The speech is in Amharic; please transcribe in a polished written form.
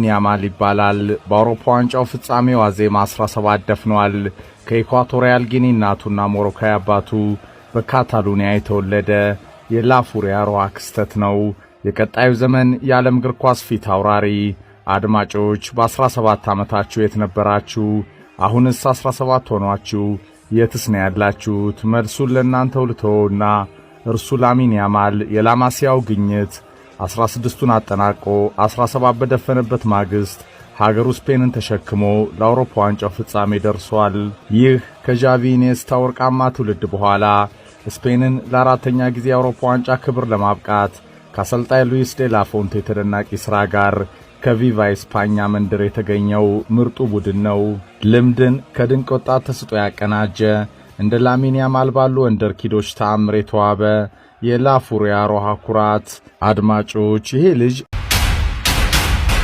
ያማል ይባላል። በአውሮፓ ዋንጫው ፍጻሜ ዋዜማ 17 ደፍኗል። ከኢኳቶሪያል ጊኒ እናቱና ሞሮካዊ አባቱ በካታሉኒያ የተወለደ የላፉሪያ ሮሃ ክስተት ነው። የቀጣዩ ዘመን የዓለም እግር ኳስ ፊት አውራሪ። አድማጮች፣ በ17 ዓመታችሁ የት ነበራችሁ? አሁንስ 17 ሆኗችሁ የትስ ነው ያላችሁት? መልሱን ለእናንተው ልተወውና እርሱ ላሚን ያማል የላማሲያው ግኝት 16ቱን አጠናቆ 17 በደፈነበት ማግስት ሀገሩ ስፔንን ተሸክሞ ለአውሮፓ ዋንጫው ፍጻሜ ደርሷል። ይህ ከዣቪ ኢኔስታ ወርቃማ ትውልድ በኋላ ስፔንን ለአራተኛ ጊዜ የአውሮፓ ዋንጫ ክብር ለማብቃት ከአሰልጣኝ ሉዊስ ዴ ላፎንቴ ተደናቂ ሥራ ጋር ከቪቫ ኤስፓኛ መንደር የተገኘው ምርጡ ቡድን ነው። ልምድን ከድንቅ ወጣት ተሰጥኦ ያቀናጀ፣ እንደ ላሚን ያማል ባሉ wonderkid ኦች ተአምር የተዋበ የላፉሪያ ሮሃ ኩራት። አድማጮች፣ ይሄ ልጅ